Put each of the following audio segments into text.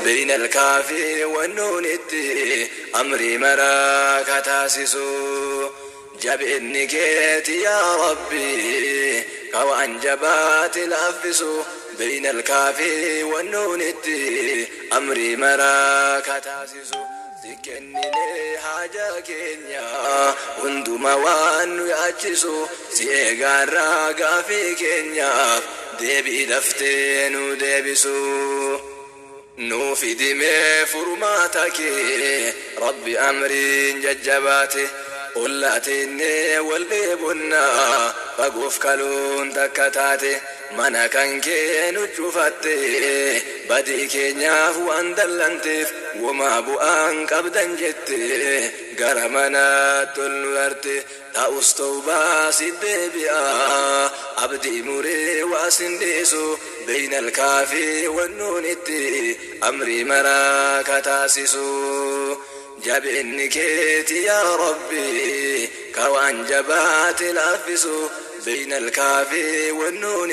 بين الكاف والنون أمري مراك تاسسو جب keeti يا ربي كوان جبات الأفسو بين الكاف والنون أمري مراك تاسسو si kenninee haajaa keenya hunduma waan nu yaachisu si eegaarraa gaafii keenyaaf deebii daftee nu deebisu. Nuu fidimee furmaata kee rabbi amriin jajjabaate ollaatinnee wal dheebonnaa fagoof kaluun takka taate mana kan kee nu cufatte badii keenyaaf waan dallanteef womaa bu'aan qabdan jette gara manaatti ol nu darte ta'us tawbaa si deebi'a abdii muree waa sin dhiisu بين الكاف والنون أمري مراك تاسسو جب keeti يا ربي كوان جبات الأفسو بين الكاف والنون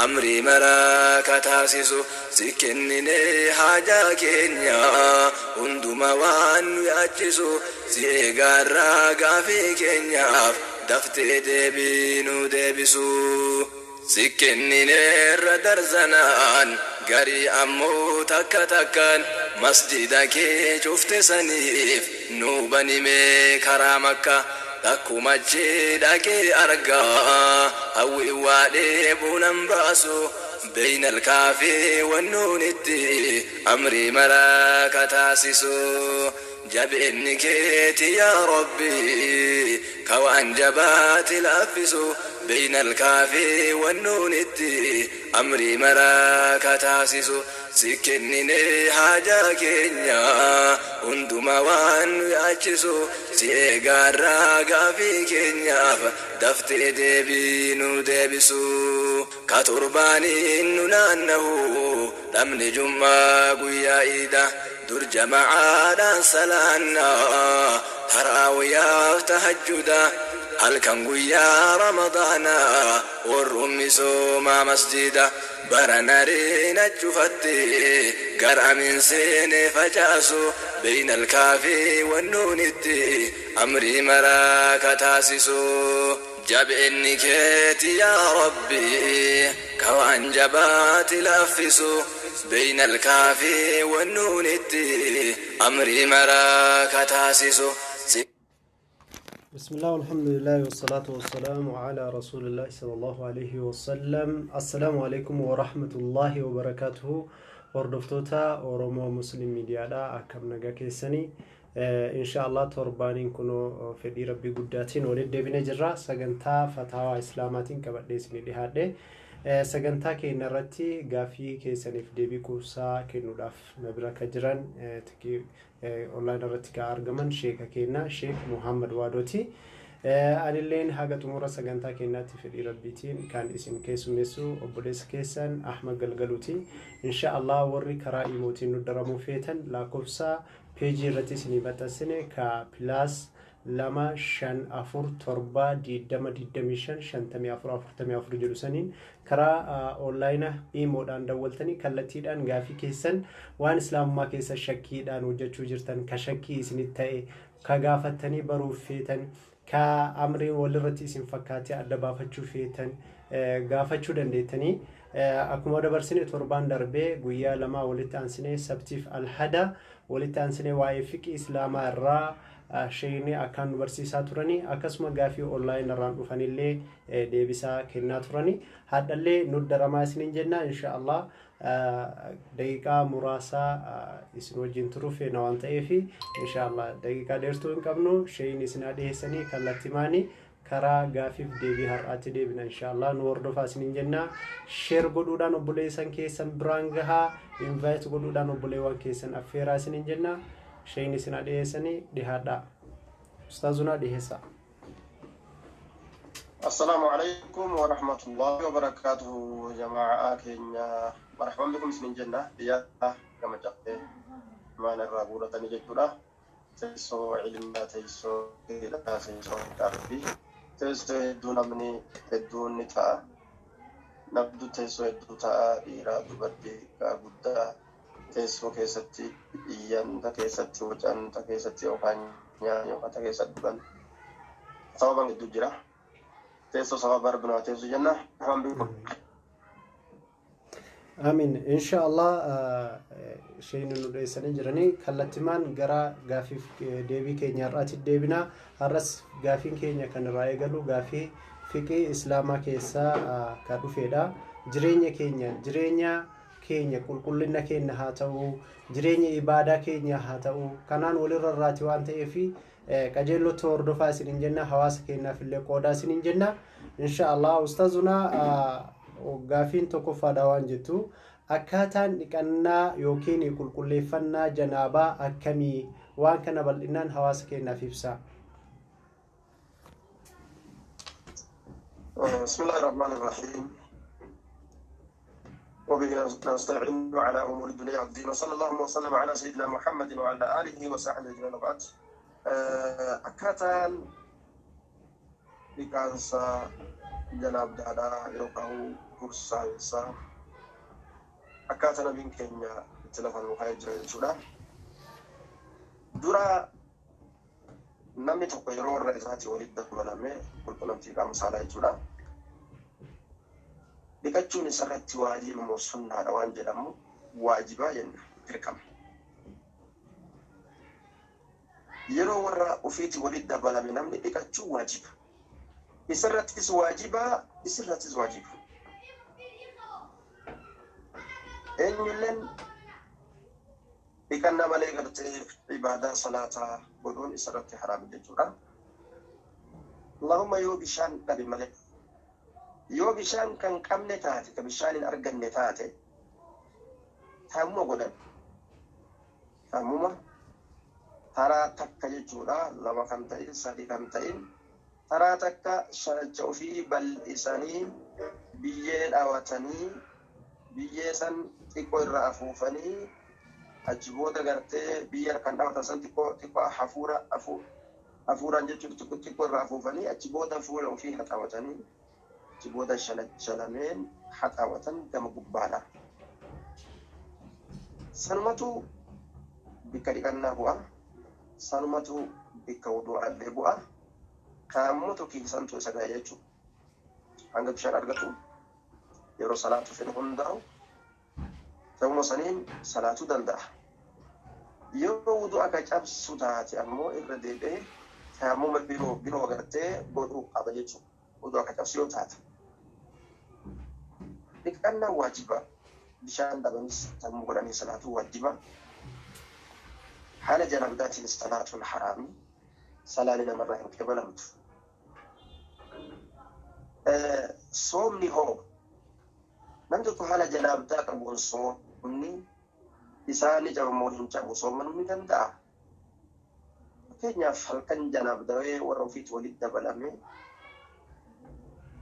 أمري مراك تاسسو si kenninee haajaa keenya hunduma waan nu yaachisu si eegaarraa gaafii keenyaaf daftee deebii nu deebisu. Si kennineerra darzanaan garii ammoo takka takkaan masjida kee cufte saniif nu banimee karaa makka takkumachi dhaqee argaa hawwi waa dheebuu nan baasu بين الكاف والنون أمري مراك تاسسو جب keeti يا ربي كوان جبات الأفسو بين الكاف والنون أمري مراك تاسسو si kenninee haajaa keenya hunduma waan nu yaachisu si eegaarraa gaafii keenyaaf daftee deebii nu deebisu. Ka torbaaniin nu naannahu dhabni jummaa guyyaa iida dur jamacaadhaan salaannaa taraawiyaaf tahajjuda halkan guyyaa ramadaanaa warrummi soomaa masjida bara nareena cufatte gara min seene facaasu بين الكاف والنون أمري مراك taasisu jabeenni keeti يا ربي كوان جبات لافسو بين الكاف والنون أمري مراك taasisu. بسم الله والحمد لله والصلاة والسلام على رسول الله صلى الله عليه وسلم. السلام عليكم ورحمة الله وبركاته. Hordoftoota Oromoo Muslim Miidiyaadha, akkam nagaa keessanii? Insha Allah torbaaniin kunoo fedhii rabbii guddaatiin walitti deebinee jirra. Sagantaa fataawaa islaamaatiin qabadhee isinii dhihaadhe. Sagantaa keenya irratti gaaffii keessaniif deebii kuusaa kennuudhaaf na bira akka jiran online irratti kan argaman sheeka keenya, Sheek Muhammad Waadooti. Anilleen haga xumura sagantaa keenyaatti fedhii rabbiitiin kan isin keessummeessu obboleessa keessan Ahmad Galgaluuti. Insha Allah warri karaa imootiin nu daramuu feetan lakkoofsa peejii irratti isinii maxxansine ka +254 7 20 25 54 44 jedhu saniin karaa online imoodhaan dawwaltanii kallattiidhaan gaafii keessan, waan islaamummaa keessa shakkiidhaan hojjechuu jirtan, ka shakkii isinitti ta'e, ka gaafattanii baruuf feetan, ka amriin walirratti isin fakkaatee adda baafachuu feetan gaafachuu dandeettanii. Akkuma dabarsine torbaan darbee guyyaa lamaa walitti aansine, sabtiif alhada walitti aansine, waa'ee fiqii islaamaa irraa sheekni akkaan nu barsiisaa turanii, akkasuma gaafii online irraan dhufanillee deebisaa kennaa turanii, hadhallee nu daramaa isiniin jenna. Insha Allah daqiiqaa muraasaa isin wajjin turuuf feena waan ta'eef, insha Allah daqiiqaa dheertuu hin qabnu. Sheekni isin dhiyeessanii kallattimaanii karaa gaafiif deebii har'aatti deebina. Insha Allah nu hordofaa isiniin jenna. Share godhuudhaan obboleessan keessan biraan gahaa, invite godhuudhaan obboleewwan keessan affeeraa isiniin jenna. Sheekni isin dhiyeessanii dhihaadhaa. Ustaazunaa dhiyeessaa. السلام عليكم ورحمة الله وبركاته. جماعة كينيا، مرحبا بكم سنين جنة يا كما جاءت ما نرى تاني جدولا teessoo ilmaa, teessoo hidhaa, teessoo dhaabbii, teessoo hedduu namni hedduun ni ta'a. Namni teessoo hedduu ta'a, dhiiraa, dubartii, guddaa. Teessoo keessatti iyyan, ta keessatti wacan, ta keessatti yookaan nyaatan yookaan ta keessatti dhugan. Sababan gidduu jira. Teessoo sababa Rabbi nama teessu jenna. Afaan beeku. Amin. Insha Allah isheen nu dheessanii jiranii kallattimaan gara gaafiif deebii keenya har'aatti deebina. Har'as gaafiin keenya kan irraa eegalu gaafii fiqii islaamaa keessaa kan dhufedha. Jireenya keenya qulqullina keenya haa ta'u, jireenya ibaadaa keenya haa ta'u, kanaan walirra irraati waan ta'eef qajeellotti hordofaa isiniin jenna, hawaasa keenyaaf illee qoodaa isiniin jenna. Insha Allah ustaazuna, gaafiin tokkoffaadha waan jettu, akkaataan dhiqannaa yookiin qulqulleeffannaa janaabaa akkamii? Waan kana bal'inaan hawaasa keenyaaf ibsa. بسم الله الرحمن الرحيم، وبه نستعين على أمور الدنيا والدين، وصلى الله وسلم على سيدنا محمد وعلى آله وصحبه أجمعين، وبعد. Akkaataan dhiqaansa janaabdaadhaa yookaan gursaansaa akkaataa nabiin keenya itti lafa nu kaa'ee jira jechuudha. Dura namni tokko yeroo warra isaatii walitti dabalamee qulqunnamtii qaama saalaa jechuudha. Dhiqachuun isarratti waajiba moo sunnaadha waan jedhamu, waajibaa jenna, dirqama. Yeroo warra ofiitii walitti dabalame namni dhiqachuun waajiba. Isarrattis waajiba, isirrattis waajiba. Eenyulleen dhiqannaa malee gartee ibaadaa salaataa godhuun isarratti haraami jechuudha. Allahumma yoo bishaan dhabe malee. Yoo bishaan kan qabne taate, ka bishaan hin arganne taate, taamuma godhan. Taamuma taraa takka jechuudha, lama kan ta'in, sadi kan ta'in, taraa takka shanacha ofii bal'isanii biyyee dhaawatanii, biyyee san xiqqoo irraa afuufanii, achi booda gartee biyya kan dhaawatan san xiqqoo xiqqoo hafuura hafuuraan jechuun xiqqoo xiqqoo irraa afuufanii, achi booda fuula ofii haxaawatanii, achi booda shanacha lameen haxaawatan gama gubbaadha. Sanumatu bikka dhiqannaa bu'a. Sanumatu bikka wudu'aallee bu'a. Kaammoo tokkisantu isa ga'a jechuudha. Hanga bishaan argatu yeroo salaatu fedhu hundaa'u ta'uma saniin salaatuu danda'a. Yoo wudu'a ka cabsu taate ammoo irra deebi'ee tayammuma biroo biroo gartee godhuu qaba jechuudha. Wudu'a ka cabsu yoo taate. Dhiqannaan waajiba. Bishaan dhabanis tayammuma godhanii salaatuu waajiba. Haala janaabdaatiin salaatuun haraami. Salaanni namarraa hin qeebalamtu. Soomni hoo, namni tokko haala janaabdaa qabuun soomni isaa ni caba moo hin cabu, soomanuu ni danda'a? Fakkeenyaaf halkan janaabdawee warra ofiitti walitti dabalame,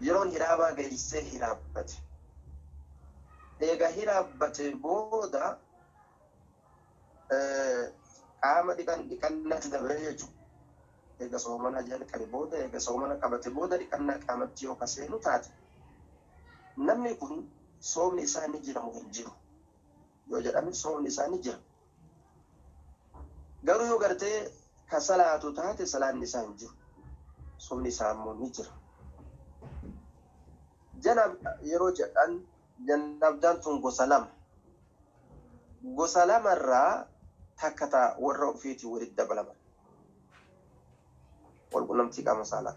yeroon hiraabaa geessee hiraabbate. Eega hiraabbate booda qaama dhiqan dhiqannatti dabalee jechuudha. Eega soomana jalqabe booda, eega soomana qabate booda dhiqannaa qaamatti yoo kaseenu taate, namni kun soomni isaa ni jira moo hin jiru yoo jedhame, soomni isaa ni jira. Garuu yoo gartee ka salaatu taate, salaanni isaa hin jiru. Soomni isaa immoo ni jira. Janaab yeroo jedhan, janaabdaan tun gosa lama. Gosa lamarraa takka ta'a warra ofiitii walitti dabalaman. Walqunnamtii qaama saalaa.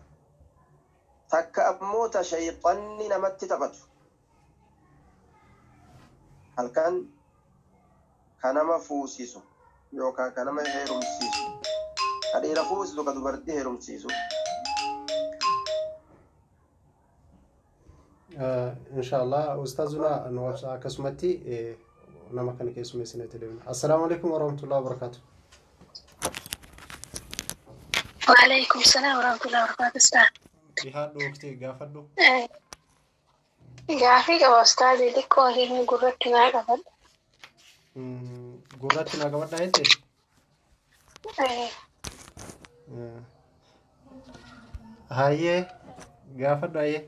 Takka ammoo ta shayxanni namatti taphatu. Halkan ka nama fuusisu yookaan ka nama heerumsiisu. Ka dhiira fuusisu, ka dubartii heerumsiisu. Inshallah ustaazuna nu obsa, akkasumatti nama kana keessummeessinetti deemna. Assalaamu alaikum warahmatullahi wabarakatuh. وعليكم السلام ورحمة الله وبركاته أستاذ. Dhihaadhu waqtii gaafadhu. Gaafii qaba ustaazii, xiqqoo isheen gurratti naa qabadha. Gurratti naa qabadhaa jette? Hayyee, gaafadhu, hayyee.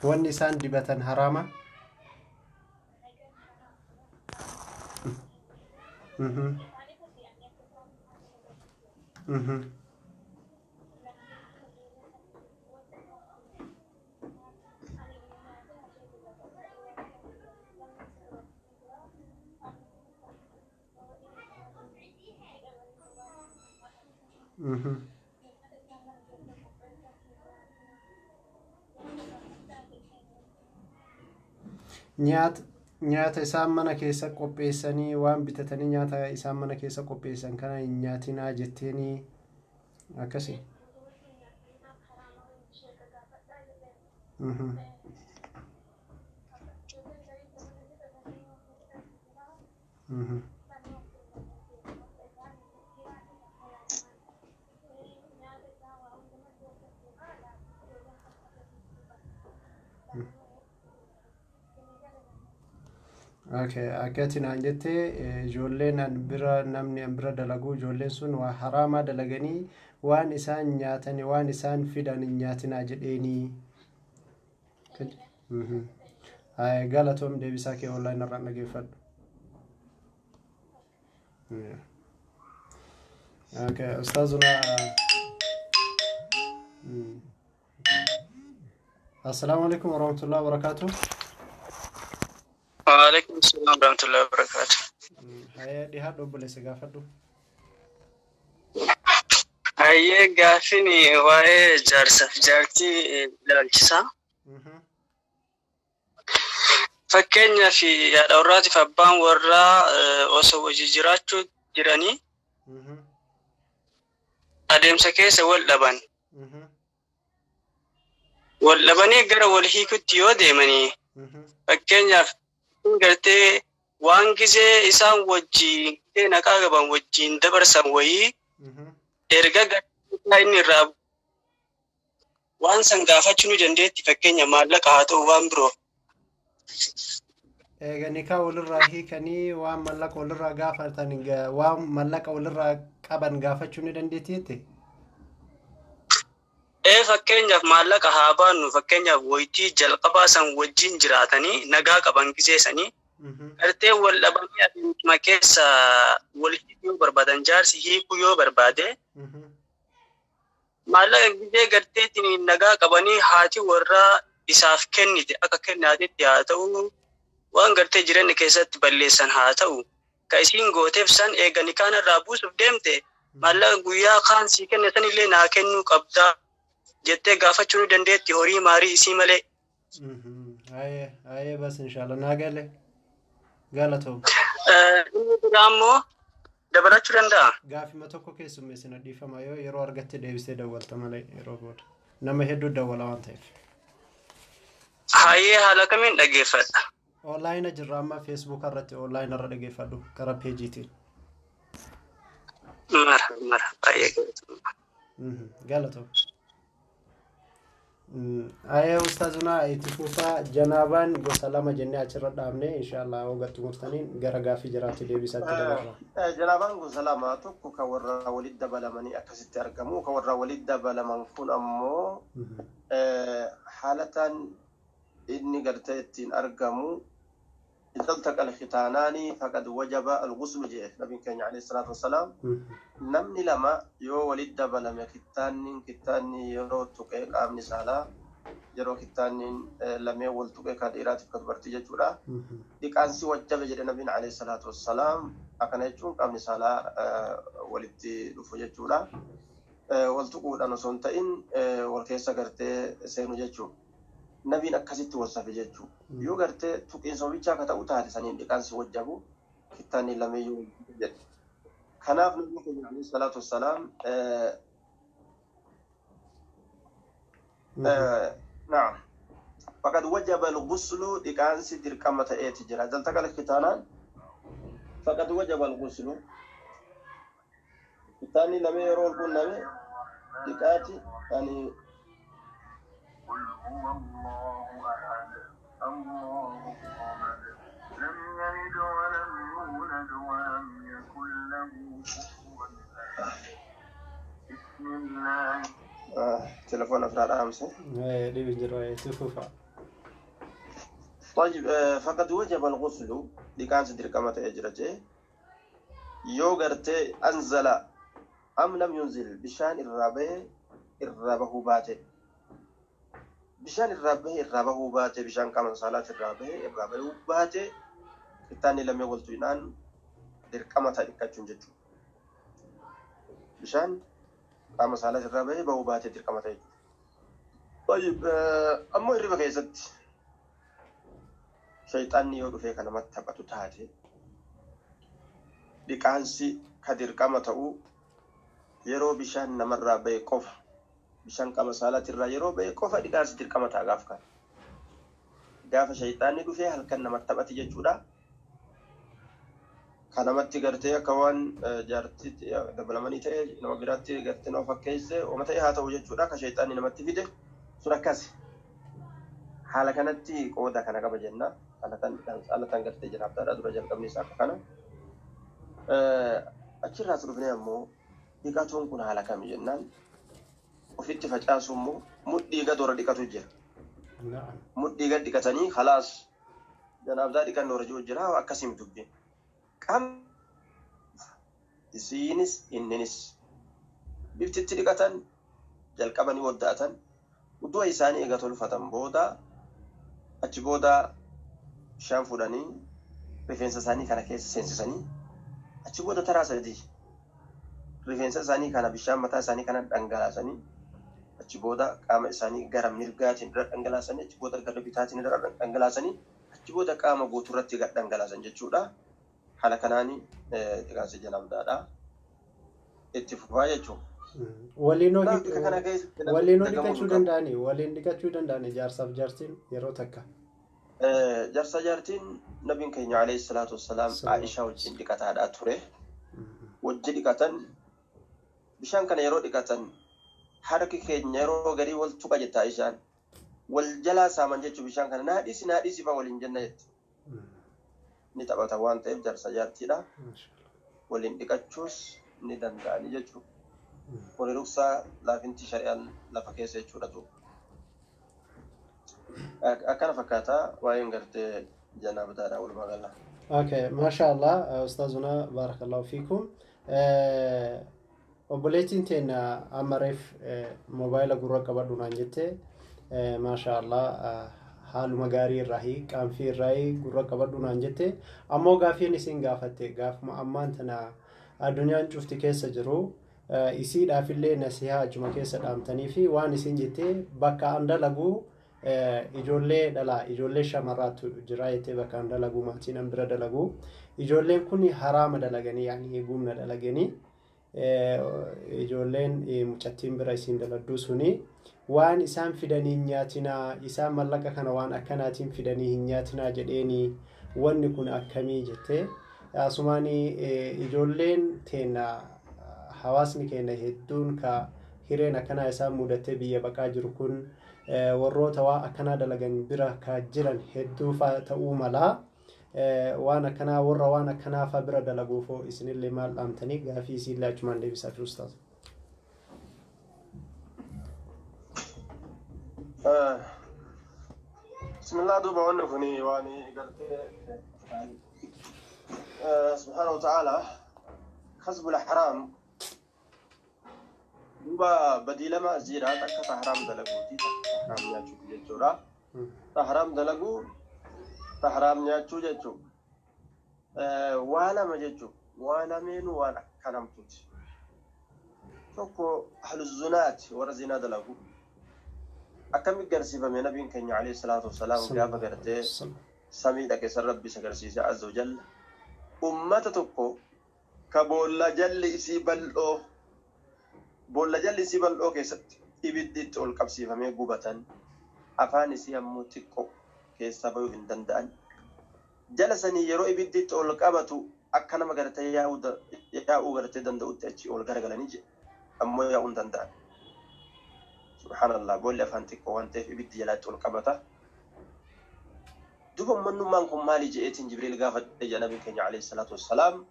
Wanni isaan dibatan haraama. Nyaata isaan mana keessa qopheessanii waan bitatanii nyaata isaan mana keessa qopheessan kana hin nyaatinaa jetteenii akkasi. Okay, akkati naan jettee ijoolleen an bira namni an bira dalagu ijoolleen sun waa haraamaa dalaganii waan isaan nyaatan waan isaan fidan hin nyaatinaa jedheenii. Galatoom, deebisaa kee online irraan dhageeffadhu. Okay, ustaazuna. Assalaamu alaikum warahmatullahi wabarakatuh. Waalaikum salam warahmatullahi wabarakatuh. Haya, dhihaadhu obboleessa, gaafadhu. Hayyee, gaaffiin waa'ee jaarsaaf jaartii ilaalchisaa. Fakkeenyaaf haadha warraatiif abbaan warraa osoo hojii jiraachuu jiranii adeemsa keessa wal dhaban. Wal dhabanii gara wal hiikutti yoo deemanii, fakkeenyaaf gartee waan gisee isaan wajjiin naqaa qaban wajjiin dabarsan wayii erga gartee inni irraa waan san gaafachuu ni dandeetti, fakkeenya maallaqa haa ta'u waan biroo. Eega nikaa walirraa hiikanii waan mallaqa walirraa gaafatan, waan mallaqa walirraa qaban gaafachuu ni dandeetti jette? Ee, fakkeenyaaf maallaqa haa baannu, fakkeenyaaf wayitii jalqabaa san wajjin jiraatanii nagaa qaban gisee sanii gartee wal dhabanii adeemsuma keessa wal hiikuu yoo barbaadan, jaarsi hiikuu yoo barbaade, maallaqa gisee garteetiin nagaa qabanii haati warraa isaaf kennite akka kennaatitti haa ta'u, waan gartee jireenya keessatti balleessan haa ta'u, ka isiin gooteef san eega nikaan irraa buusuuf deemte, maallaqa guyyaa kaan sii kenne san illee naa kennuu qabdaa jettee gaafachuu ni dandeetti, horii maarii isii malee. Haye haye, bas inshallah naa gale, galatoom. Inni biraa immoo dabalachuu danda'a. Gaafima tokko keessummeessina, dhiifama, yoo yeroo argatte deebisee dawwalta malee yeroo booda nama hedduu dawwala waan ta'eef. Hayyee, haala kamiin dhaggeeffadha? Online jirra amma, Facebook irratti online irra dhaggeeffadhu karaa peejiitiin. Mara mara, baay'ee galatoomaa. Galatoom. Ayee ustaazuna, itti fufaa. Janaabaan gosa lama jennee achirra dhaabne, inshallah hogga xumurtaniin gara gaaffii jiraatti deebisaatti dabarra. Janaabaan gosa lama, tokko kan warra walitti dabalamanii akkasitti argamu, kan warra walitti dabalaman kun ammoo haalataan inni gartee ittiin argamu إذا التقى الختانان فقد وجب الغسل جee nabiin keenya عليه الصلاة والسلام. Namni lama yoo walitti dabalame, kittaanni yeroo tuqee qaamni saalaa yeroo kittaanni lameen wal tuqee, kan dhiiraatiif kan dubartii jechuudha, dhiqaansi wajjabe jedhe nabiin عليه الصلاة والسلام. Akkana jechuun qaamni saalaa walitti dhufu jechuudha, wal tuquudhaan osoo hin ta'in wal keessa gartee seenu jechuudha. Nabiin akkasitti wasafe jechuudha. Yoo gartee tuqiinsa bichaa akka ta'u taate, saniin dhiqaansi wajjabu kittaanni lameeyyuu jedhe. Kanaaf nabiin keenya عليه الصلاة والسلام نعم فقد وجب الغسل, dhiqaansi dirqama ta'eeti jira. إذا التقى الختانان فقد وجب الغسل, kittaanni lamee yeroo wal qunname dhiqaati yani. قل هو الله أحد الله الصمد. Telefoon ofirraa dhaamse. Dhibi hin jiru itti fufa. طيب فقد وجب الغسل dhiqaansi dirqama ta'ee jira jee yoo gartee أنزل أم لم ينزل bishaan irraa bahe irraa bahuu baate bishaan irraa bahe irraa bahuu baate bishaan qaama saalaati irraa bahe irraa bahuu baate kittaanni lamee waltuudhaan dirqama ta'a dhiqachuun jechuudha. Bishaan qaama saalaati irraa bahe bahuu baate dirqama ta'a jechuudha. طيب ammoo hirriba keessatti shayxaanni yoo dhufee kan namatti taphatu taate dhiqaansi ka dirqama ta'u yeroo bishaan namarraa bahe qofa bishaan qaama saalaatirraa yeroo bahe qofa dhiqaansi dirqama ta'a gaaf kana. Gaafa shayxaanni dhufee halkan namatti taphate jechuudha. Ka namatti gartee akka waan jaartii dabalamanii ta'e nama biraatti gartee nama fakkeesse oma ta'e haa ta'u jechuudha. Ka shayxaanni namatti fide sun akkasi. Haala kanatti qooda kana qaba jenna. Haalatan gartee jiraaftaadha dura jalqabni isaa akka kana. Achirraas dhufnee ammoo dhiqatuun kun haala kami jennaan ofitti facaasu immoo mudhii gad warra dhiqatu jira. Mudhii gad dhiqatanii khalaas janaabdaa dhiqannu warra jiru jira akkasiin dubbiin. Qaam isiinis inninis biftitti dhiqatan jalqabanii wadda'atan udduu isaanii eega tolfatan booda achi booda bishaan fuudhanii rifeensa isaanii kana keessa seensisanii achi booda taraa sadii rifeensa isaanii kana bishaan mataa isaanii kana dhangalaasanii achi booda qaama isaanii gara mirgaatiin irra dhangalaasanii achi booda gara bitaatiin irra dhangalaasanii achi booda qaama guutuurratti gad dhangalaasan jechuudha. Haala kanaan dhiqaansi janaabdaadha. Itti fufaa jechuudha. Waliinoo dhiqachuu danda'anii waliin dhiqachuu danda'anii jaarsaaf jaartiin yeroo takka. Jaarsa jaartiin nabiin keenya alayhi salaatu wassalaam Aishaa wajjin dhiqataadhaa ture. Wajji dhiqatan bishaan kana yeroo dhiqatan harki keenya yeroo garii wal tuqa jetta Aishaan. Wal jalaa saaman jechuun bishaan kana naadhisi naadhisi fa'aa waliin jenna jette. Ni taphata waan ta'eef jaarsa jaartiidha. Waliin dhiqachuus ni danda'ani jechuudha. Kuni ruksaa laafinti shari'aan lafa keessa jechuudha duuba. Akkana fakkaata waa'een gartee janaabdaadha walumaa gala. Okay, masha Allah, ustaazuna barakallahu fiikum. Obboleettiin teenya amma reef moobaayila gurra qabadhu naan jette masha Allah haaluma gaarii irraahi qaanfii irraahi gurra qabadhu naan jette ammoo gaafiin isin gaafatte gaafuma ammaan tana addunyaan cufti keessa jiru isiidhaafillee nasihaa achuma keessa dhaamtanii fi waan isin jette bakka an dalagu ijoollee dhalaa ijoollee shamarraatu jira jettee bakka an dalagu maatiin an bira dalagu ijoolleen kun haraama dalaganii yaani gumna dalaganii ijoolleen mucattiin bira isin daladduu suni waan isaan fidanii hin nyaatinaa isaan mallaqa kana waan akkanaatiin fidanii hin nyaatinaa jedheeni wanni kun akkamii jettee asumaan ijoolleen teenna hawaasni keenya hedduun ka hireen akkanaa isaan mudattee biyya baqaa jiru kun warroota waa akkanaa dalagan bira ka jiran hedduu ta'uu malaa waan akkanaa warra waan akkanaa fa bira dalaguufoo isinillee maal dhaamtanii gaafii isiillee achumaan deebisaa fi ustaaz. Bismillah duuba wanni kuni waan gartee subhaanahu wa ta'ala kasbul haraam duuba badii lama as jira takka ta haraam dalaguuti takka ta haraam nyaachuuti jechuudha. Ta haraam dalaguu ta haraam nyaachuu jechuudha. Waa lama jechuudha. Waa lameenuu waan akkanamtuuti. Tokko ahlu zunaati warra zinaa dalagu. Akkamitti garsiifame nabiin keenya alayhi salaatu wassalaam gaafa gartee samii dhaqe san rabbi isa garsiise azza wajalla. Ummata tokko ka boolla jalli isii bal'oo boolla jalli isii bal'oo keessatti ibiddi itti ol qabsiifamee gubatan afaan isii ammoo xiqqoo keessaa bayuu hin danda'an. Jala sanii yeroo ibiddi itti ol qabatu akka nama gartee yaa'uu gartee danda'utti achi ol garagalanii jedhe ammoo yaa'uu hin danda'an. Subhaanallah boolli afaan xiqqoo waan ta'eef ibiddi jalaatti ol qabata. Duuba ummannummaan kun maali je'eetiin Jibriil gaafadhe jedha nabiin keenya alayhi salaatu wassalaam.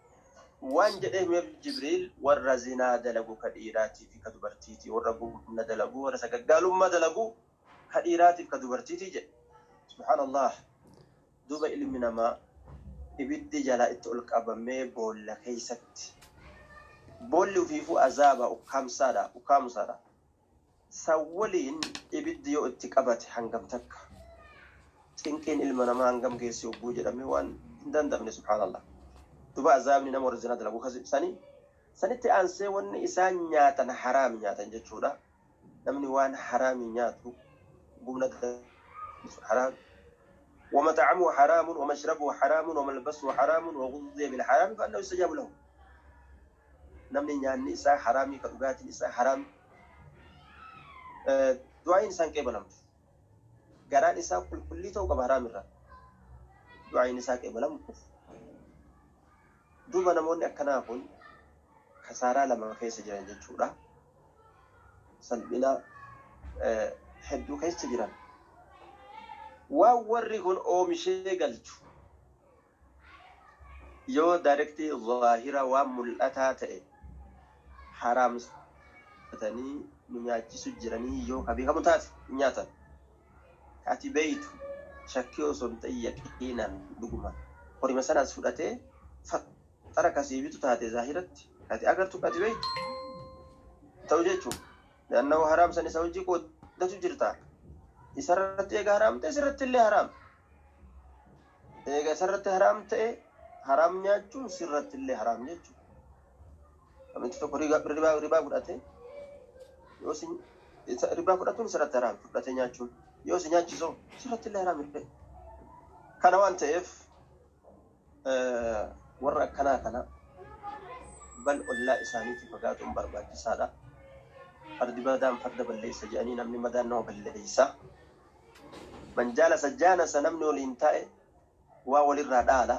Waan jedhee himeef Jibriil warra zinaa dalagu ka dhiiraatii fi ka dubartiitii, warra gumna dalagu, warra sagaggaalummaa dalagu ka dhiiraatiif ka dubartiitii jedhe. Subhaanallah. Duuba ilmi namaa ibiddi jalaa itti ol qabamee boolla keessatti. Boolli ofiifuu azaaba ukkaamsaadha. San waliin ibiddi yoo itti qabate hangam takka. Cinqiin ilma namaa hangam geessi hogguu jedhamee waan hin danda'amne subhaanallah. Duba azaabni nama warra zinaa dalagu sanii sanitti aansee wanni isaan nyaatan haraam nyaatan jechuudha. Namni waan haraamii nyaatu gumna haraam. ومطعمه حرام ومشربه حرام وملبسه حرام وغذي بالحرام فأنه يستجاب له. نمني نياني إسا حرامي كدوغاتي إسا حرام. دعاء إنسان كيبلم. غران إسا كل كليته وقب حرام الرا. دعاء إنسان كيبلم. دوبا نموني أكنا كن خسارة لما كيس جيران جچورا. سلبنا حدو كيس جيران. Waan warri kun oomishee galchu yoo daayirektii zaahira waan mul'ataa ta'e haraamsatanii nu nyaachisu jiranii yoo ka beekamu taate hin nyaatan. Ati beeytu shakkii osoo hin ta'in yaqiinaan dhuguma. Horima sanaas fudhatee faxara kasii bitu taate zaahiratti ati agartu ati beeytu ta'u jechuudha. Naannawaa haraamsan isa hojii qooddatu jirta. Isarratti eega haraam ta'e sirratti illee haraam. Eega isarratti haraam ta'e haraam nyaachuun sirratti illee haraam jechuudha. Namni tokko ribaa fudhate yoo si ribaa fudhatuun sirratti haraam fudhate nyaachuun yoo si nyaachisoo sirratti illee haraam illee. Kana waan ta'eef warra akkanaa kana bal ollaa isaaniitti fagaatuun barbaachisaadha. Fardi badaan farda balleessa jedhanii namni madaan nama balleessa. Man jaalasa jaanasa namni waliin taa'e waa walirraa dhaala.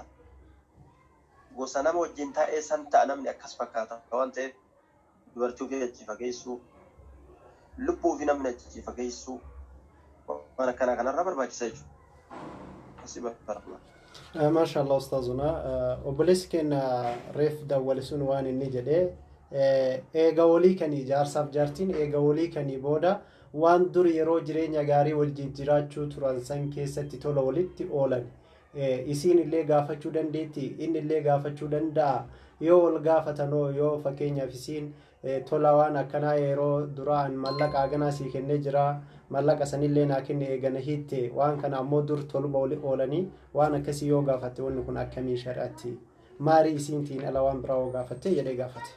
Gosa nama wajjin taa'ee san ta'a namni akkas fakkaata waan ta'eef dubartii ofii achi fageessuu, lubbuu ofii namni achi fageessuu waan akkanaa kanarraa barbaachisa jechuudha. Asii barbaachisa. Maashaallah ustaazuna obboleessi keenya reef dawwale sun waan inni jedhee eega walii kanii jaarsaaf jaartiin eega walii kanii booda waan dur yeroo jireenya gaarii wajjin jiraachuu turan san keessatti tola walitti oolan isiin illee gaafachuu dandeetti inni illee gaafachuu danda'a yoo wal gaafatanoo yoo fakkeenyaaf isiin tola waan akkanaa yeroo duraan mallaqa haganaa sii kennee jira mallaqa sanillee naa kenne eegana hiitte waan kana ammoo dur toluma wali oolanii waan akkasii yoo gaafatte wanni kun akkamii shari'atti maarii isiintiin ala waan biraa yoo gaafatte jedhee gaafate.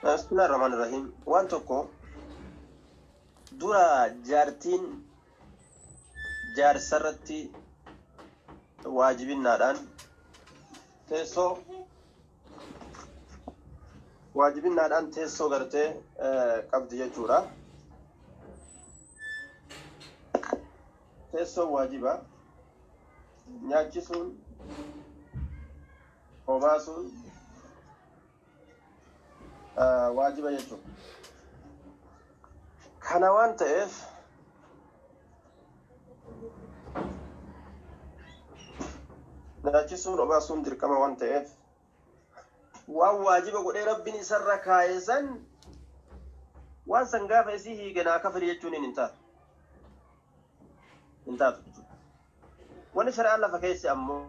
Bismillahir Rahmanir Rahim. Waan tokko dura jaartiin jaarsarratti waajibinnaadhaan teessoo waajibinnaadhaan teessoo gartee qabdi jechuudha. Teessoo waajiba nyaachisuun obaasuun waajiba jechuudha. Kana waan ta'eef nyaachisuun obaasuun dirqama waan ta'eef waan waajiba godhee rabbiin isarra kaa'e san waan san gaafa isii hiiganaa kafali jechuun hin taatu. Hin taatu jechuudha. Wanni shari'aan lafa keessa ammoo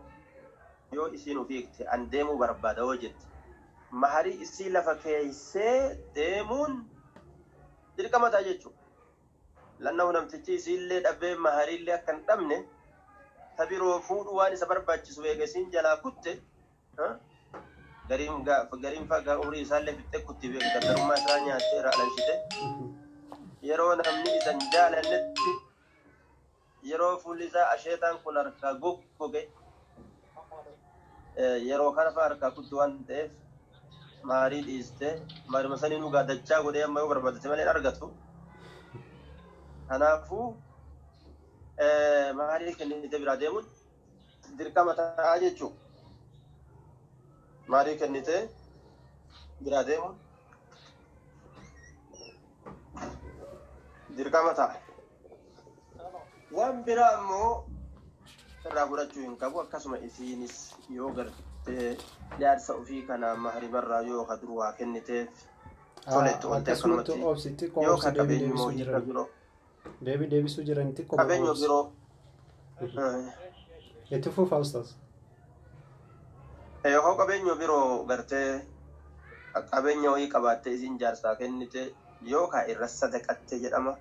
yoo isiin of hiikte an deemuu barbaada yoo jette maharii isii lafa keessee deemuun dirqama ta'a jechuudha. Lannahu namtichi isiillee dhabee mahariillee akka hin dhabne tabiroo fuudhu waan isa barbaachisu eega isiin jalaa kutte gariin faa umrii isaallee fixxee kutti beeku dardarummaa isaa nyaattee irraa alanshite yeroo namni isa hin jaalannetti yeroo fuulli isaa asheetaan kun harkaa goggoge yeroo kana faa harkaa kutti waan ta'eef maarii dhiiste maarima sanii nu gaadachaa godhee amma yoo barbaadate malee hin argatu. Kanaafuu maarii kennite biraa deemuun dirqama ta'a jechuudha. Maarii kennite biraa deemuun dirqama ta'a. Waan biraa immoo Irraa fudhachuu hin qabu. Akkasuma isiinis yoo gartee jaarsa ofii kana mahribarraa yoo ka dur waa kenniteef tole itti oolte. Akkasumatti akkanumatti obsi xiqqoo yoo obsi ka deebii qabeenyuma deebisuu hojii ka jiran biroo deebii deebisuu jiran xiqqoo qabeenyuma obsi. biroo Itti fufa ustaas. Yoo qabeenya biroo gartee qabeenya wayii qabaattee isiin jaarsaa kennite yookaan irra sadaqatte jedhama,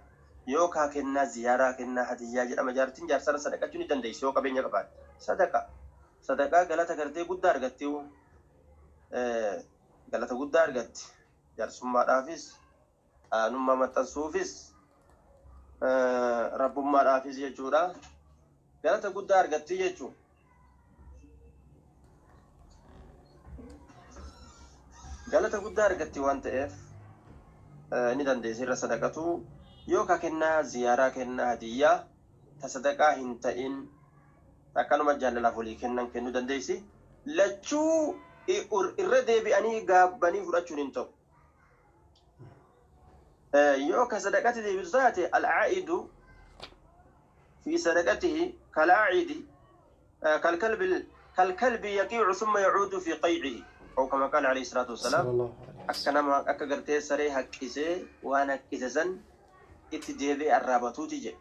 yookaan kennaa ziyaaraa, kennaa hadiyyaa jedhama. Jaartiin jaarsarra sadaqachuu ni dandeessi yoo qabeenya qabaatte. Sadaqaa galata gartee guddaa argatti, galata guddaa argatti, jaarsummaadhaafis, aanummaa maxxansuufis, rabbummaadhaafis jechuudha. Galata guddaa argatti jechuudha. Galata guddaa argatti waan ta'eef ni dandeessi irra sadaqatu, yookaan kennaa ziyaaraa, kennaa hadiyyaa ta sadaqaa hin ta'in akkanuma jaalalaaf walii kennan kennuu dandeessi. Lachuu irra deebi'anii gaabbanii fudhachuun hin ta'u. Yoo ka sadaqatti deebisu taate, alcaa'idu fi sadaqatihi kal'aa'idi kalkalbi yaqiicu summa yacuudu fi qaycihi, أو كما قال عليه الصلاة والسلام. Akka nama akka gartee saree haqqisee waan haqqise san itti deebi'ee arraabatuuti jedhe.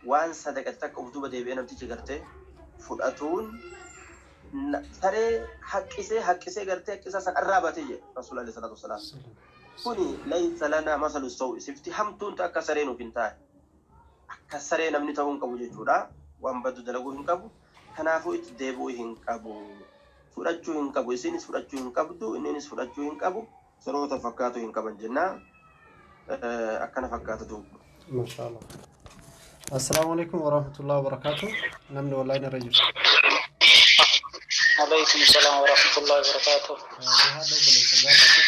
Waan sadaqate takka of duuba deebi'ee namtichi gartee fudhatuun saree haqqisee haqqisee gartee haqqisaa san arraabate jedhe Rasuul alayhi salaatu wasalaam. Kuni laysa lanaa masalu sawi, sifti hamtuun akka saree nuuf hin taane. Akka saree namni ta'uu hin qabu jechuudha. Waan baddu dalaguu hin qabu. Kanaafuu itti deebi'uu hin qabu. Fudhachuu hin qabu. Isinis fudhachuu hin qabdu. Inninis fudhachuu hin qabu. Saroota fakkaatu hin qaban jennaa. Akkana fakkaata duuba. Masha Allah. Assalaamu alaikum warahmatullahi wabarakatuh. Namni online irra jiru. عليكم السلام ورحمة الله وبركاته. Haadha obboleessa gaafadhu.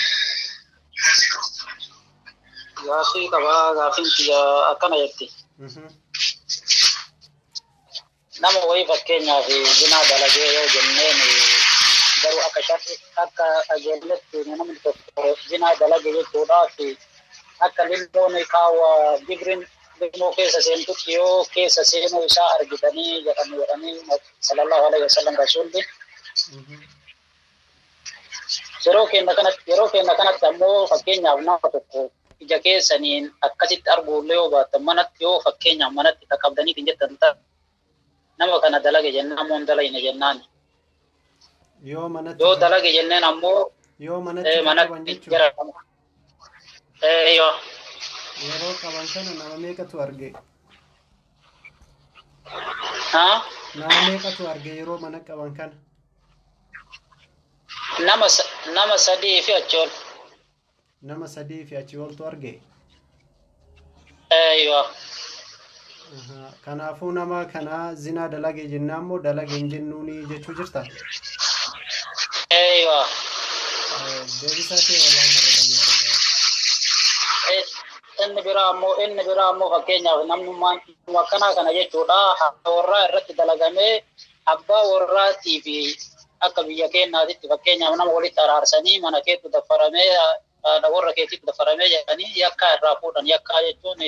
Gaafii qabaa, gaafiin tiyya akkana jetti. Nama wayii fakkeenyaaf zinaa dalagee yoo jenneen, garuu akka sharri akka qajeelletti namni tokko zinaa dalage jechuudhaaf akka lilmoon kaawwa jibrin lilmoo keessa seentutti yoo keessa seenuu isaa argitanii jedhanii sallallahu alaihi wasallam rasuulli. Yeroo keenya kanatti ammoo fakkeenyaaf nama tokko ija keessaniin akkasitti arguullee yoo baattan, manatti yoo fakkeenyaaf manatti qaqqabdaniitiin jettan ta'a, nama kana dalage jennaan ammoo hin dalagne jennaan. Yoo manatti Yoo dalage jenneen ammoo yoo manatti qaban manatti jechuudha. jara yoo Yeroo qaban kana nama meeqatu arge? Haa. Nama meeqatu arge yeroo mana qaban kana? Nama sadii fi achi ol. Nama sadii fi achi oltu arge. Yoo. Kanaafuu nama kana zinaa dalage jennaan moo dalage hin jennuuni jechuu jirta? Yoo. Deebisaa kee wallaahi narra dhageeffadha. Inni biraa ammoo fakkeenyaaf namnummaan akkanaa kana jechuudha, haadha warraa irratti dalagamee abbaa warraatii fi akka biyya keenyaatitti fakkeenyaaf nama walitti araarsanii mana keetu daffaramee, haadha warra keetitti daffaramee jedhanii yakkaa irraa fuudhan. Yakkaa jechuun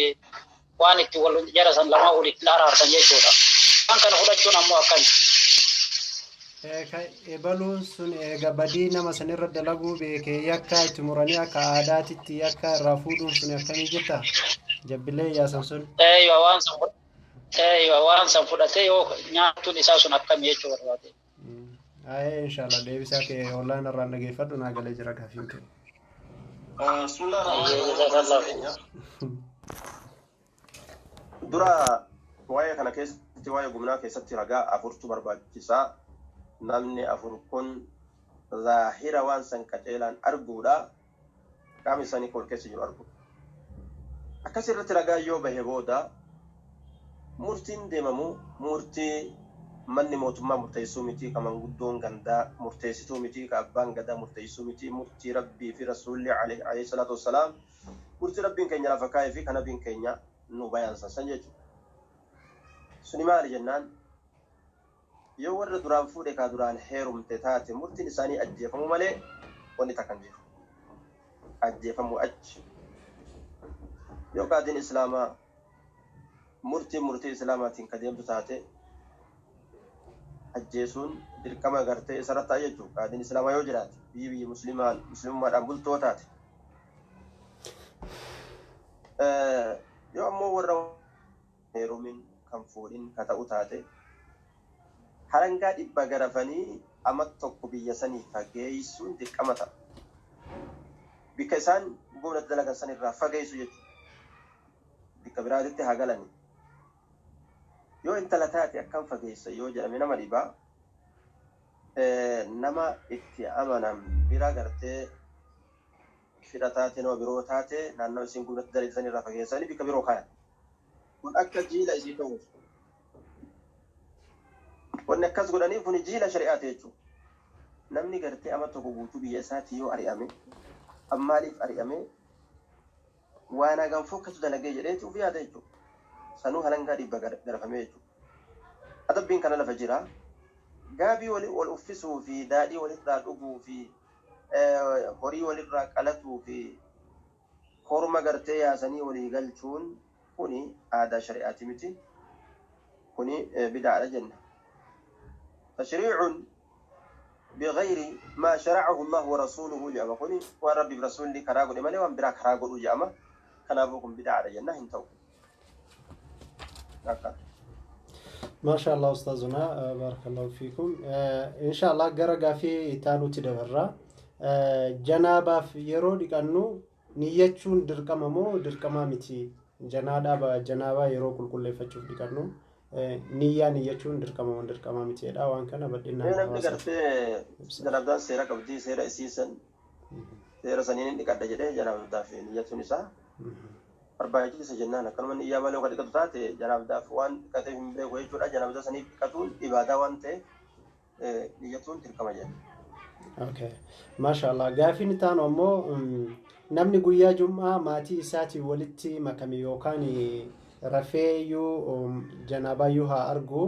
waan itti wal jara san lamaa walitti araarsan jechuudha. Waan kana fudhachuun ammoo akkami? Ebaluun sun eega badii nama sanirra dalaguu beekee yakkaa itti muranii akka aadaatitti yakka irraa fuudhuun sun akkamii jirta? Jabbilee yaasan sun. Eeywa, waan san fudhatee yoo nyaatuun isaa sun akkami jechuu barbaade. Ayee, inshallah, deebisaa kee online irraan dhageeffadhu, naa galee jira gaafiin kee. Bismillah. Dura waa'ee kana keessatti, waa'ee gumnaa keessatti ragaa afurtu barbaachisaa. Namni afur kun zaahira waan san qaceelaan arguudha. Qaamni isaanii wal keessa jiru argu. Akkas irratti ragaa yoo bahe booda murtiin deemamu murtii manni mootummaa murteessuu miti, ka manguddoon gandaa murteessituu miti, ka abbaan gadaa murteessuu miti. Murtii rabbii fi rasuulli alayhi salaatu wassalaam, murtii rabbiin keenya lafa kaa'ee fi kan nabiin keenya nu bayaansan san jechuudha. Suni maali jennaan, yoo warra duraan fuudhe kaa duraan heerumte taate, murtiin isaanii ajjeefamuu malee wanni takka hin jiru. Ajjeefamuu achi. Yoo qaadiin islaamaa murtii islaamaatiin ka deemtu taate Ajjeesuun dirqama gartee isarra ta'a jechuudha. Qaadiin islaamaa yoo jiraate biyyi biyya muslimaan muslimummaadhaan bultoo taate. Yoo ammoo warra heerumin kan fuudhin ka ta'u taate harangaa 100 garafanii ama tokko biyya sanii fageessuun dirqama ta'a. Bikka isaan goona dalagan san irraa fageessu jechuudha. Bikka biraatitti haa galani. Yoo intala taate akkam fageessa yoo jedhame nama dhibaa nama itti amanan bira gartee fira taate nama biroo taate naannoo isiin gubnatti dalagan irraa fageessanii bikka biroo kaayan. Kun akka jiila isii ta'uuf. Wanni akkas godhaniif kun jiila shari'aati jechuudha. Namni gartee ama tokko guutuu biyya isaatii yoo ari'ame maaliif ari'ame waan hagam fokkatu dalagee jedheeti uf yaada jechuudha. Sanuu halangaa 100 garafamee jechuudha. Adabbiin kana lafa jira. Gaabii wal uffisuu fi daadhii walirraa dhuguu fi horii walirraa qalatuu fi korma gartee yaasanii walii galchuun kuni aadaa shari'aati miti. Kuni bidaadha jenna. تشريع بغير ما شرعه الله ورسوله جاء كوني وربي برسول لي كراغو مالي وان برا كراغو جاء كنابوكم بدعة جنة انتو. ما شاء الله أستاذنا بارك الله فيكم. إن شاء الله غرغا في تانو تدبرا جنابا في يرو ديكانو نيچون درقما مو درقما متي جنادا جنابا يرو كل كل فچوف ديكانو niyyaa niyyachuun dirqama waan dirqama miti jedha waan kana bal'inaan. Namni gartee janaabdaan seera qabdii seera isiisan seera saniin dhiqadha jedhee janaabdaaf niyyatuun isaa barbaachisa jennaan akkanuma niyyaa malee kan dhiqatu taate janaabdaaf waan dhiqateef hin beeku jechuudha. Janaabdaa saniif dhiqatuun ibaadaa waan ta'eef niyyatuun dirqama jenna. Okay. Maashaallah. Gaafiin taanu ammoo namni guyyaa jum'aa maatii isaatiin walitti makame yookaan rafeeyyuu janaabayyuu haa argu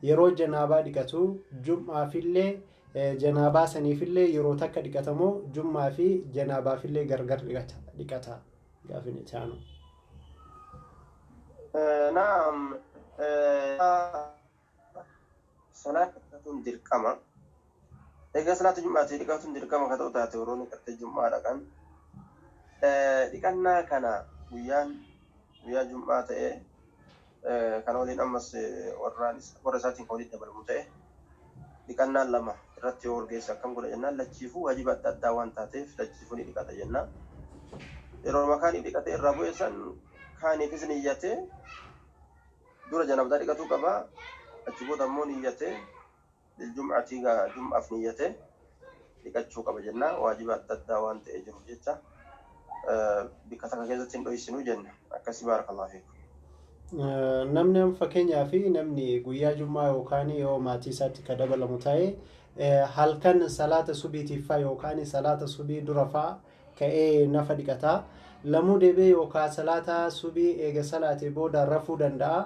yeroo janaabaa dhiqatu jum'aafillee janaabaa saniifillee yeroo takka dhiqatamoo jum'aa fi janaabaafillee gargar dhiqata gaafin itti aanu. Naam, salaata dhiqatuun dirqama. Egaa salaata jum'aatii dhiqatuun dirqama ka ta'u taate yeroo dhiqattee jum'aa dhaqan dhiqannaa kana guyyaa jum'aa ta'ee kan waliin ammas warra isaatiin kan walitti dabalamu ta'e dhiqannaan lama irratti yoo walgeesse akkam godha jennaan lachiifuu waajiba adda addaa waan taateef lachiifuu ni dhiqata jennaan. Yeroo makaaniif dhiqatee irraa bu'e san kaaniifis niyyatee dura janaabdaa dhiqatuu qaba achi booda ammoo niyyatee jum'aatii jum'aaf niyyatee dhiqachuu qaba jennaan waajiba adda addaa waan ta'ee jiruuf jecha. Bikka takka keessatti hin dho'isinuu jenna akkasii baarakallahu fiikum. Namni fakkeenyaa fi namni guyyaa jummaa yookaan yoo maatii isaatti ka dabalamu ta'e halkan salaata subiitiif faa yookaan salaata subii dura faa ka'ee nafa dhiqataa lamuu deebi'ee yookaan salaata subii eega salaatee booda rafuu danda'a.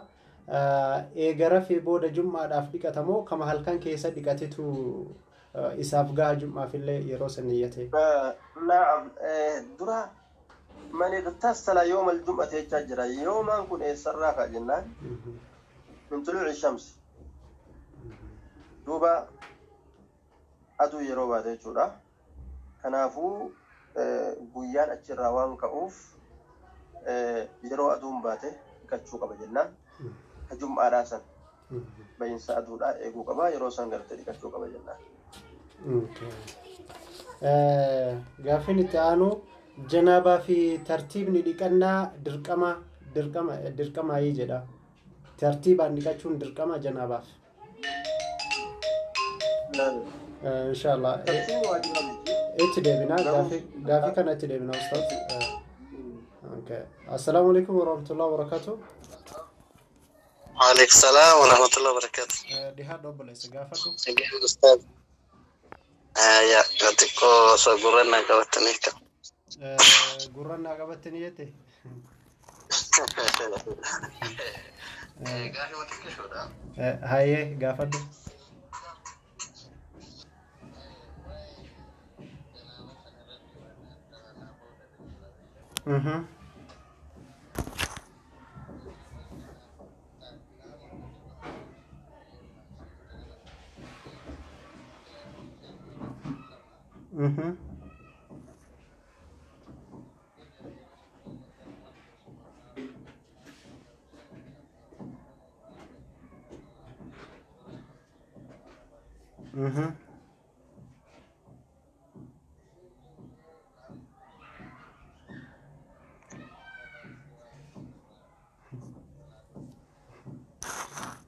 Eega rafee booda jummaadhaaf dhiqatamoo kama halkan keessa dhiqatetu isaaf gaha jummaafillee yeroo san niyyate. Naam, dura من اغتسل يوم الجمعة يتجرى يوما كن يسرى جنان من طلوع الشمس دوبا أدو يروبا تجرى كنافو guyyaan achirraa waan ka'uuf yeroo aduun baate dhiqachuu qaba jennaan ka jum'aadhaa san bahinsa aduudhaa eeguu qaba yeroo san gartee dhiqachuu qaba jennaan. Gaaffiin itti aanu janaabaa fi tartiibni dhiqannaa dirqama dirqama dirqamaayii jedha. Tartiibaan dhiqachuun dirqama janaabaaf. Inshallah. Itti deebinaa gaafii kana itti deebinaa ustaaz. Okay. Assalaamu alaikum warahmatullahi wabarakatuh. Waalaikum salaam warahmatullahi wabarakatuh. Dhihaadha obboleessa gaafadhu. Ustaaz. Ya, xiqqoo osoo gurrannaa qabattanii kan. Gurrannaa qabattanii jette? Gaafii xiqqishoodha. Hayyee gaafadhu.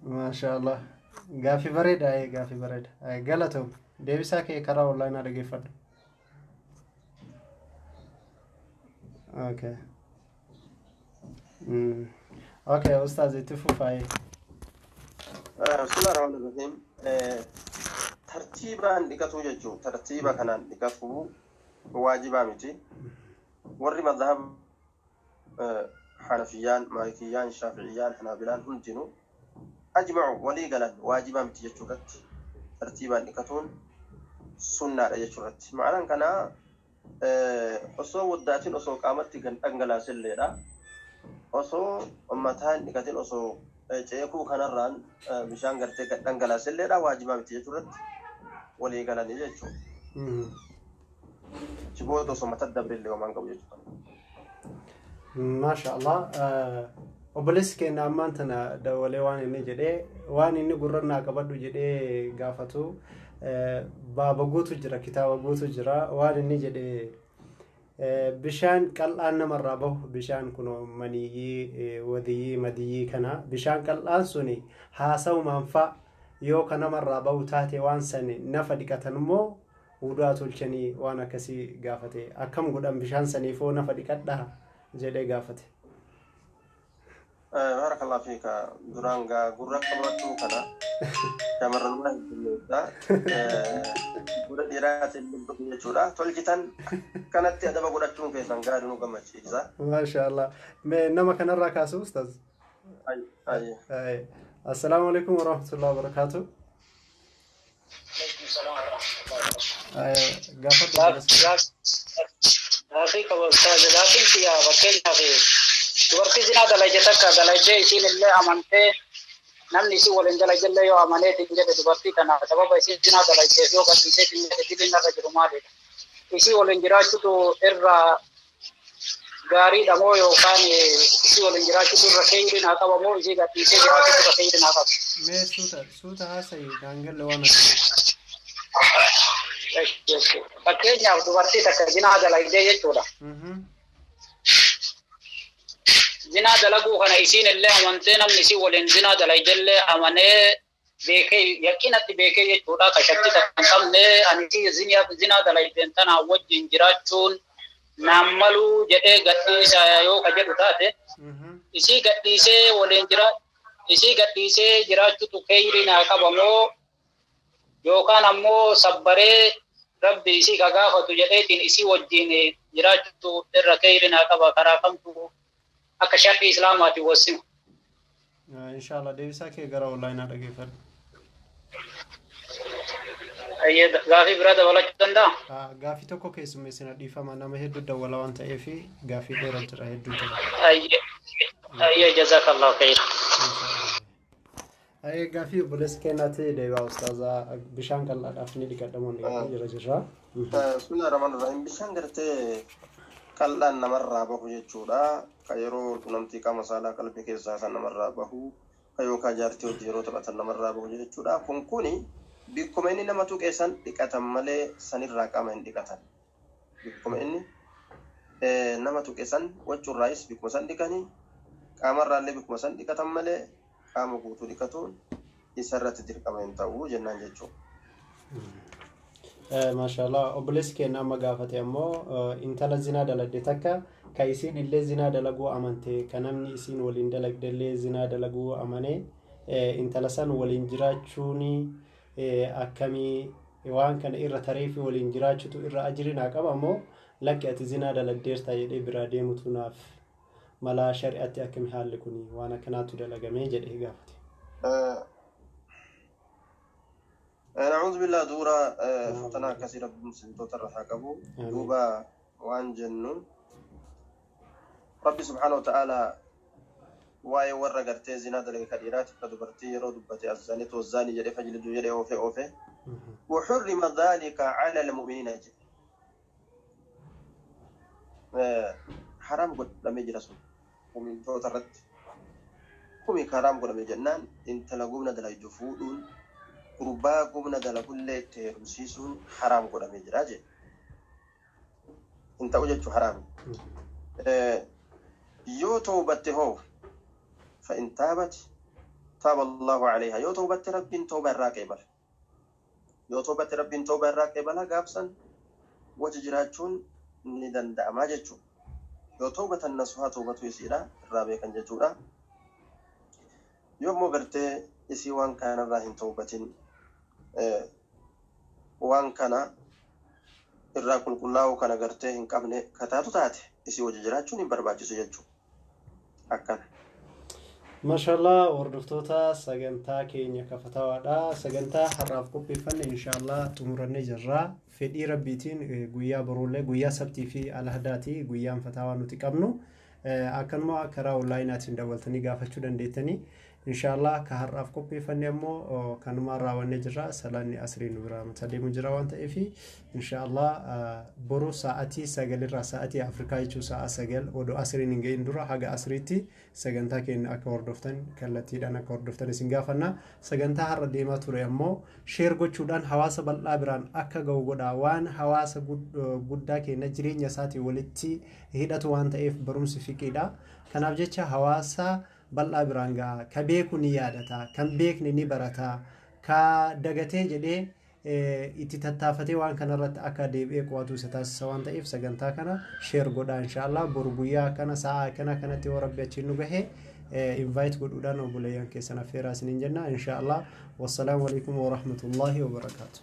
Maashaallah. Gaaffii bareeda, gaaffii bareeda. Galatoom. Deebisaa kee karaa onlaayinaa dhaggeeffadhu. Okay. Okay, ustaaz, itti fufaa'ee. Bismillah ar-Rahmaan ar-Rahiim. Tartiibaan dhiqatuu jechuun tartiiba kanaan dhiqatuu waajibaa miti. Warri madhab Hanafiyyaan, Maalikiyyaan, Shaafi'iyyaan, Hanaabilaan hundinuu ajma'u walii galan waajibaa miti jechuu irratti, tartiibaan dhiqatuun sunnaadha jechuu irratti. Ma'anaan kanaa osoo waddaatiin osoo qaamatti dhangalaaselleedha. Osoo mataa hin dhiqatin, osoo ceekuu kanarraan bishaan gartee gad dhangalaaselleedha, waajibaa miti jechuu irratti walii galanii jechuudha. Achi booda osoo mataa dabrillee homaan qabu jechuudha. Maasha Allah. Obboleessi keenya ammaan tana dabalee waan inni jedhee, waan inni gurrannaa qabadhu jedhee gaafatu, baaba guutu jira, kitaaba guutu jira. Waan inni jedhee, bishaan qal'aan namarraa bahu, bishaan kun maniyyii, wadiyyii, madiyyii kana, bishaan qal'aan suni haasawumaan fa'a yoo ka namarraa bahu taate, waan sani nafa dhiqatan immoo wudu'aa tolchanii, waan akkasii gaafate. Akkam godhan bishaan saniifoo, nafa dhiqadhaa jedhee gaafate. Barakallahu fiika. Duraan gaa gurra qabachuu kana shamarranuma heddummeessa. Gurra dhiiraatiin jechuudha. Tolchitan kanatti adaba godhachuun keessan gaarii nu gammachiisa. Maasha Allah. Mee nama kanarraa kaasu, ustaz. Assalaamu alaikum warahmatullahi wabarakatuh. Alaikum salaam warahmatullahi. Gaafadhu. Gaafii qaba, ustaaz. Gaafiin kiyya, fakkeenyaaf dubartii zinaa dalagde takka dalagdee, isiin illee amantee, namni isii waliin dalagellee yoo amaneetiin jedhe, dubartii kana sababa isiin zinaa dalagdeef yoo gadhiiseetiin jedhe, diliin irra jiru maalidha? Isii waliin jiraachutu irra gaariidha moo, yookaan isii waliin jiraachutu irra keeyriin haa qaba moo, isii gadhiisee jiraachutu irra keeyriin haa qaba? Mee suuta suuta haasa'i, daangalle waan akkasii. Fakkeenyaaf dubartii takka zinaa dalagdee jechuudha. Zinaa dalaguu kana isiin illee amantee, namni isii waliin zinaa dalagdellee amanee, beekee, yaqqinatti beekee jechuudha. Ka shakkii takka hin qabne, ani zinaa dalagdeen tanaa wajjin jiraachuun naan maluu jedhee gadhiisa yoo ka jedhu taate, isii gadhiisee waliin jira, isii gadhiisee jiraachutu keeyrii naa qaba moo, yookaan ammoo sabbaree rabbi isii ka gaafatu jedheetiin isii wajjin jiraachutu irra keeyrii naa qaba? Karaa kamtu akka shar'ii islaamaatiin wassima? Inshallah, deebisaa kee gara onlaayinaa dhageeffadhu. Gaafii biraa dabalachuu danda'a? Gaafii tokko keessummeessina, dhiifama, nama hedduu dawwala waan ta'eef gaafii dheeraa jira, hedduu jira. Ayyee, jazakallahu khayra. Gaafii obboleessa keenyaatti deebi'aa, ustaazaa. Bishaan qal'aadhaaf ni dhiqadhamoo ni dhiqadha jira jirra. Bismillah ar-Rahmaan ar-Rahim. Bishaan gartee qal'aan namarraa bahu jechuudha. Ka yeroo qunnamtii qaama saalaa qalbii keessaa san namarraa bahu, ka yookaan jaartii hojii yeroo taphatan namarraa bahu jechuudha. Kun kuni bikkuma inni nama tuqe san dhiqatan malee sanirraa qaama hin dhiqatan. Bikkuma inni nama tuqe san wachuurraayis bikkuma san dhiqanii, qaamarraallee bikkuma san dhiqatan malee qaama guutuu dhiqatuun isarratti dirqama hin ta'u jennaan jechuudha. Maashaallah. Obboleessi keenya amma gaafate ammoo, intala zinaa dalagde takka, ka isiin illee zinaa dalaguu amante, ka namni isiin waliin dalagde illee zinaa dalaguu amane, intala san waliin jiraachuun akkamii? Waan kana irra tareefi waliin jiraachutu irra ajri naa qaba moo, lakki ati zinaa dalagdeerta jedhee biraa deemutu naaf malaa? Shari'atti akkami haalli kuni, waan akkanaatu dalagamee jedhee gaafate. نعوذ بالله. Dura fatana akkasii rabbi muslimtoota irra haa qabu. Duuba waan jennu, rabbi subhaanahu wa ta'aalaa waa'ee warra gartee zinaa dalage, ka dhiiraatiif ka dubartii, yeroo dubbate, الزانية والزاني jedhe, فاجلدوا jedhe, oofe oofe. وحرم ذلك على المؤمنين jedhe. Haraam godhamee jira sun mu'mintoota irratti. Kumi haraam godhame jennaan intala gumna dalagdu fuudhuun gurbaa gumna dalagullee itti heerumsiisuun haraam godhamee jira jee. Hin ta'u jechuu haraami. Yoo toobatte hoo fa'in taabat taaba Allahu alayha, yoo toobatte Rabbiin tooba irraa qeebala. Yoo toobatte Rabbiin tooba irraa qeebala, gaafsan waji jiraachuun ni danda'amaa jechuudha. Yoo toobatan nasuhaa toobatu isiidha irraa beekan jechuudha. Yoo immoo gartee isii waan kanarraa hin toobatin, waan kana irraa qulqullaa'uu kana gartee hin qabne kataatu taate, isii wajji jiraachuun hin barbaachisu jechuudha. Akkana. Mashallah, hordoftoota sagantaa keenya kafatawaadha. Sagantaa har'aaf qopheeffanne inshaallah xumurannee jirra. Fedhii Rabbiitiin guyyaa boruullee guyyaa Sabtii fi Alhadaati guyyaan fataawaa nuti qabnu. Akkanuma karaa onlaayinaatiin dawwaltanii gaafachuu dandeettanii. Inshaallah ka har'aaf qopheeffanne ammoo kanumaan raawwannee jirra. Salaanni asrii nu biraa mataa deemu jira waan ta'eef, inshaallah boru sa'atii 9rraa, sa'atii Afrikaa jechuun sa'a 9 odoo asriin hin gahin dura haga asriitti sagantaa keenya akka hordoftan, kallattiidhaan akka hordoftan isin gaafanna. Sagantaa har'a deemaa ture ammoo share gochuudhaan hawaasa bal'aa biraan akka ga'u godha. Waan hawaasa guddaa keenya jireenya isaatiin walitti hidhatu waan ta'eef barumsi fiqiidha. Kanaaf jecha hawaasa bal'aa biraan ga'a. Ka beeku ni yaadata, kan beekne ni barata, ka dagatee jedhee itti tattaafatee waan kanarratti akka deebi'ee qo'atu isa taasisa waan ta'eef, sagantaa kana share godhaa. Inshaallah boru guyyaa kana sa'a kana kanatti yoo Rabbi achiin nu gahe invite godhuudhaan obboleeyyan keessan affeeraa isiniin jenna inshaallah. Wassalaamu alaikum warahmatullaahi wabarakaatu.